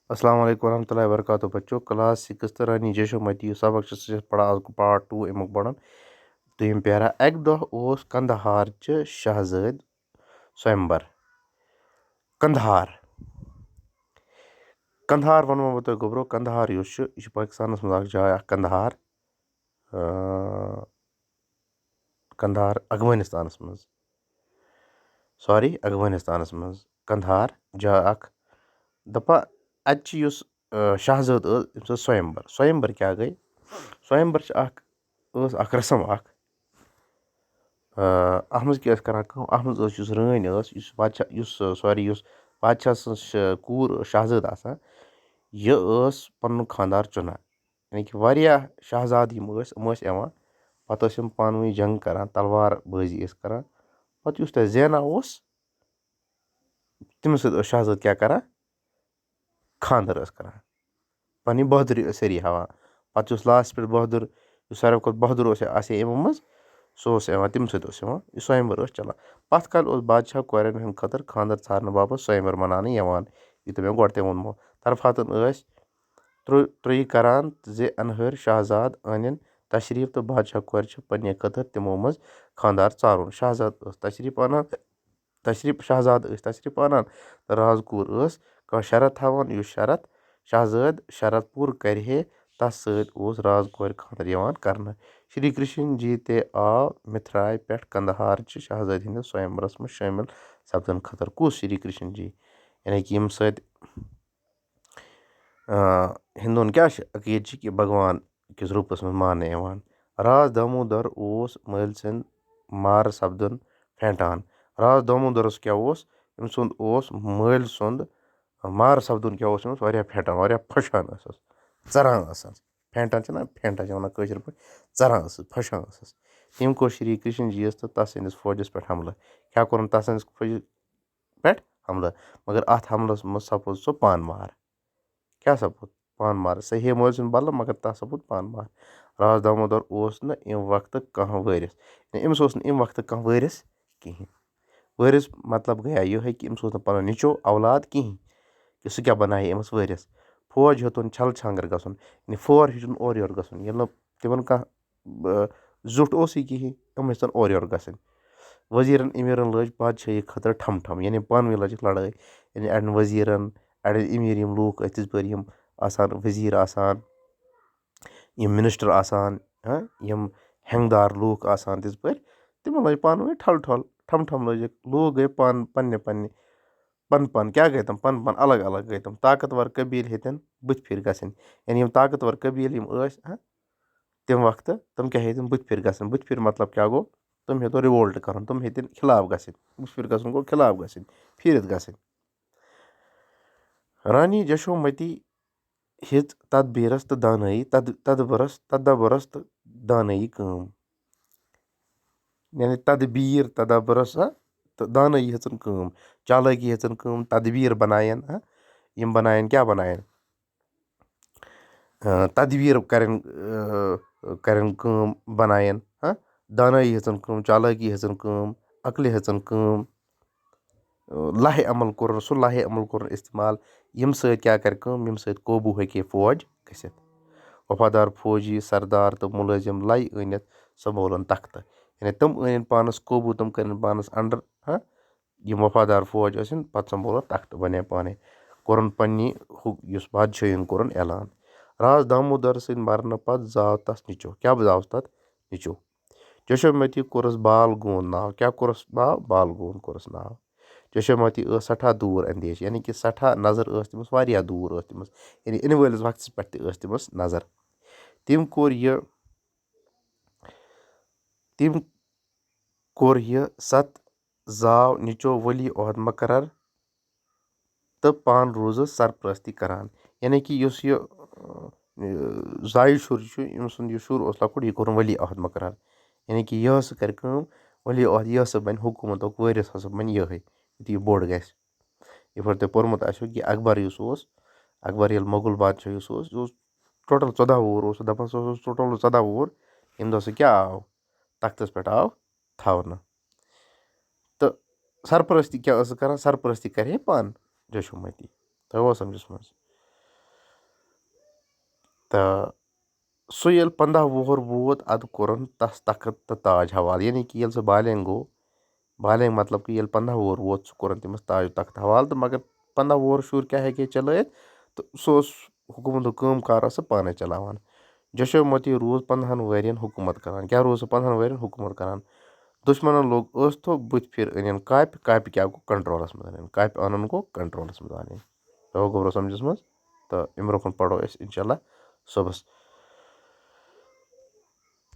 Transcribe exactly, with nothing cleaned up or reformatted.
السلام علیکم ورحمۃ اللہ وبرکاتہ۔ بچو، کلاس سکس تہٕ رانی جشو متی یُس سبق چھُ، سُہ چھِ أسۍ پران آز گوٚو پارٹ ٹوٗ اَمیُک پَرُن۔ دوٚیِم پیرا، اَکہِ دۄہ اوس قندہار چہِ شہزٲدۍ سویمبر۔ قندہار، قندہار وَنہٕ وۄنۍ بہٕ تۄہہِ گوٚبرو، قندہار یُس چھُ، یہِ چھُ پٲکِستانَس منٛز اَکھ جاے، اَکھ قندہار۔ آ، قندھار افغانستانس منٛز، سوری، افغانستانس منٛز قندھار جاے اکھ۔ دپان، اتہِ چھِ یُس، آ، شاہزٲد ٲس، أمِس ٲس سویمبر۔ سویمبر کیٛاہ گٔے؟ سویمبر چھِ اکھ، ٲس اکھ رسم اکھ۔ آ، اتھ منٛز کیٛاہ ٲسۍ کران کٲم؟ اتھ منٛز ٲس، یُس رٲنۍ ٲس، یُس بادشاہ، یُس، آ، سوری، یُس بادشاہ سٕنٛز ش-، کوٗر ٲس، شاہزٲد آسان، یہِ ٲس پنُن خانٛدار چُنان۔ یعنی کہِ واریاہ شاہزادٕ یِم ٲسۍ، یِم ٲسۍ یِوان، پَتہٕ ٲسۍ یِم پانہٕ ؤنۍ جنگ کران، تلوار بٲزی ٲسۍ کران۔ پَتہٕ یُس تَتہِ زینان اوس، تٔمِس سۭتۍ ٲس شاہزٲدۍ کیٛاہ کران؟ خانٛدر ٲس کران۔ پَنٕنۍ بہادُری ٲس سٲری ہاوان۔ پَتہٕ یُس لاسٹَس پٮ۪ٹھ بہادُر، یُس ساروی کھۄتہٕ بہادُر اوس، آسہِ ہے یِمو منٛز، سُہ اوس یِوان، تٔمِس سۭتۍ اوس یِوان۔ یہِ سویمبر ٲس چلان۔ پَتھ کالہِ اوس بادشاہ کورٮ۪ن ہٕنٛدِ خٲطرٕ خانٛدر ژھانٛڈنہٕ باپتھ سویمبر مناونہٕ یِوان، یہِ تۄہہِ مےٚ گۄڈٕ تہِ ووٚنمو۔ طرفاتَن ٲسۍ ترٛو-، ترٛویی کران زِ انہٲرۍ شاہزاد أنِن تشریف تہٕ بادشاہ کورِ چھِ پننہِ خٲطرٕ تِمو منٛز خانٛدار ژارُن۔ شاہزاد ٲس تشریف انان، تشریف، شاہزاد ٲسۍ تشریف انان تہٕ راز کوٗر ٲس کانٛہہ شرط تھاوان، یُس شرط شاہزٲدۍ شرط پوٗرٕ کرِ ہے، تس سۭتۍ اوس راز کورِ خانٛدر یِوان کرنہٕ۔ شری کرشن جی تہِ آو متھرایہِ پٮ۪ٹھ قندہار چہِ شاہزادِ ہٕنٛدِس سویمبرس منٛز شٲمِل سپدنہٕ خٲطرٕ۔ کُس شری کرشن جی؟ یعنی کہِ ییٚمہِ سۭتۍ آ، ہندوٗہن کیٛاہ چھِ عقیٖدٕ چھِ کہِ بھگوان کِس روٗپس منٛز ماننہٕ یِوان۔ راز دامودر اوس مٲلۍ سٕنٛد مارٕ سپدُن پھینٹان۔ راز دامودرس کیٛاہ اوس؟ أمۍ سُنٛد اوس مٲلۍ سُنٛد مارٕ سپدُن کیٛاہ اوس أمِس؟ واریاہ پھینٹان، واریاہ پھۄشان ٲسٕس، ژران ٲسٕس۔ پھینٹان چھِنہ، پھینٹان چھِ وَنان کٲشِر پٲٹھۍ، ژران ٲسٕس، پھۄشان ٲسٕس۔ تٔمۍ کوٚر شری کرشن جیَس تہٕ تَس سٕنٛدِس فوجس پٮ۪ٹھ حملہٕ۔ کیٛاہ کوٚرُن تَس سٕنٛدِس فوجس پٮ۪ٹھ حملہٕ، مگر اَتھ حملس منٛز سپُد سُہ پانہٕ مار۔ کیٛاہ سپُد؟ پانہٕ مار۔ صحیح مٲلۍ سُنٛد بدلہٕ، مگر تَس سپُد پانہٕ مار۔ راز دامودر اوس نہٕ اَمہِ وقتہٕ کانٛہہ وٲرِث۔ یعنی أمِس اوس نہٕ اَمہِ وقتہٕ کانٛہہ وٲرِث کِہیٖنۍ۔ وٲرِث مطلب گٔیا یِہوٚے کہِ أمِس اوس نہٕ پَنُن نیٚچو اولاد کِہیٖنۍ، کہِ سُہ کیٛاہ بنایہِ أمِس وٲرِث۔ فوج ہیوٚتُن چھل چھانگر گژھُن، یعنی فور ہیوٚتُن اورٕ یورٕ گژھُن، ییٚلہِ نہٕ تِمن کانٛہہ، آ، زیُٹھ اوسُے کِہیٖنۍ، یِم ٲسۍ تَن اورٕ یورٕ گژھٕنۍ۔ وزیرن امیرن لٲج بادشاہی خٲطرٕ ٹھم ٹھم، یعنی پانہٕ ؤنۍ لٲجِکھ لڑٲے۔ یعنی اَڑٮ۪ن وزیرن، اَڑٮ۪ن امیر، یِم لوٗکھ ٲسۍ تِژھ پٲرۍ، یِم آسان وزیر آسان، یِم منسٹر آسان، ہاں، یِم ہٮ۪نٛگدار لوٗکھ آسان تِژھ پٲرۍ، تِمن لٲج پانہٕ ؤنۍ ٹھل ٹھل، ٹھم ٹھم لٲجِکھ۔ لوٗکھ گٔے پانہٕ پننہِ پننہِ، پن پن کیٛاہ گٔے تِم؟ پن پن الگ الگ گٔے تِم۔ طاقتور قبیٖل ہیٚتٮ۪ن بٕتھِ پھِرِ گژھٕنۍ۔ یعنی یِم طاقتور قبیٖل یِم ٲسۍ، ہاں، تَمہِ وقتہٕ تِم کیٛاہ ہیٚتِن بٕتھِ پھِرِ گژھٕنۍ؟ بٕتھِ پھِرِ مطلب کیٛاہ گوٚو؟ تِم ہیٚتِن revolt کَرُن، تِم ہیٚتِن خلاف گژھٕنۍ، بٕتھِ پھِرِ گژھُن گوٚو خلاف گژھٕنۍ، پھیٖرِتھ گژھٕنۍ۔ رانی جشومتی ہیٚژ تدبیٖرس تہٕ دانٲیی، تد-، تدبرس، تدبرس تہٕ دانٲیی کٲم۔ یعنی تدبیٖر، تدبرس، ہا، تہٕ دانٲیی ہیٚژٕن کٲم، چالٲکی ہیٚژٕن کٲم، تدبیٖر بناین، ہا، یِم بناین، کیٛاہ بناین؟ آ، تدبیٖر کرن، آ، کرن کٲم بناین، ہا، دانٲیی ہیٚژٕن کٲم، چالٲکی ہیٚژٕن کٲم، عقلہِ ہیٚژٕن کٲم، آ، لایحِ عمل کوٚرُن، سُہ لایحِ عمل کوٚرُن استعمال، ییٚمہِ سۭتۍ کیٛاہ کرِ کٲم، ییٚمہِ سۭتۍ قوبوٗ ہیٚکہِ ہے فوج گٔژھِتھ۔ وفادار فوجی، سردار تہٕ مُلٲزِم لَے أنِتھ سنٛبھولُن تختہٕ۔ یعنی تِم أنِن پانَس قوبوٗ، تِم کٔرِن پانَس under، ہا، یِم وفادار فوج ٲسِن، پَتہٕ سنٛبھولُن تختہٕ، بَنے پانَے۔ کوٚرُن پنٛنہِ ہُہ-، یُس بادشٲہی ہُنٛد کوٚرُن اعلان۔ راز دامودر سٕنٛدِ مرنہٕ پتہٕ زاو تَس نیٚچو۔ کیٛاہ زاوُس تَتھ؟ نیٚچو۔ جشومتی کوٚرُس بال گوند ناو۔ کیٛاہ کوٚرُس ناو؟ بال گوند کوٚرُس ناو۔ جشومتی ٲس سٮ۪ٹھاہ دوٗر اندیش، یعنی کہِ سٮ۪ٹھاہ نظر ٲس تٔمِس، واریاہ دوٗر ٲس تٔمِس، یعنی یِنہٕ وٲلِس وقتَس پٮ۪ٹھ تہِ ٲس تٔمِس نظر۔ تٔمۍ کوٚر یہِ، تٔمۍ کوٚر یہِ ست زاو نیٚچو ولی عہد مقرر تہٕ پانہٕ روٗزٕس سرپرستی کران۔ یعنی کہِ یُس یہِ، اۭں، زایہِ شُر چھُ، أمۍ سُنٛد یہِ شُر اوس لۄکُٹ، یہِ کوٚرُن ولی عہد مقرر۔ یعنی کہِ یہِ ہسا کرِ کٲم، ولی عہد، یہِ ہسا بنہِ حکوٗمتُک وٲرِث، ہسا بنہِ یِہوٚے، یُتھُے یہِ بوٚڑ گژھِ۔ یِتھ پٲٹھۍ تۄہہِ پوٚرمُت آسیو کہِ اکبر یُس اوس، اکبر ییٚلہِ مۄغل بادشاہ یُس اوس، یہِ اوس total ژۄداہ وُہُر اوس، دَپان سُہ اوس total ژۄداہ وُہُر، ییٚمہِ دۄہ سُہ کیٛاہ آو؟ تختس پٮ۪ٹھ آو تھاونہٕ۔ تہٕ سرپرستی کیٛاہ ٲسٕس کران؟ سرپرستی کرِ ہے پانہٕ جشومتی۔ تۄہہِ اوس سمجھس منٛز؟ تہٕ سُہ ییٚلہِ پنٛداہ وُہُر ووت، اَدٕ کوٚرُن تَس تخت تہٕ تاج حوالہٕ، یعنی کہِ ییٚلہِ سُہ بالینغ گوٚو، بالینغ مطلب کہِ ییٚلہِ پنٛداہ وُہُر ووت، سُہ کوٚرُن تٔمِس تاج و تخت حوالہٕ۔ تہٕ مگر پنٛداہ وُہُر شُر کیٛاہ ہیٚکہِ ہے چلٲیِتھ؟ تہٕ سُہ اوس حکوٗمت، کٲم کار ٲس سُہ پانَے چلاوان۔ جشومتی روٗز پنٛداہَن ؤرِیَن حکوٗمت کران۔ کیٛاہ روٗز سُہ پنٛداہَن ؤرِیَن حکوٗمت کران؟ دُشمنن لوٚگ ٲستھو، بٕتھِ پھِر أنِن کاپہِ، کاپہِ کیٛاہ گوٚو؟ کنٹرولس منٛز أنِن۔ کاپہِ اَنُن گوٚو کنٹرولس منٛز اَنٕنۍ۔ تَوَے گوٚبرو سمجھس منٛز؟ تہٕ اَمہِ برٛونٛہہ کُن پَرو أسۍ اِنشاء اللہ صُبحس۔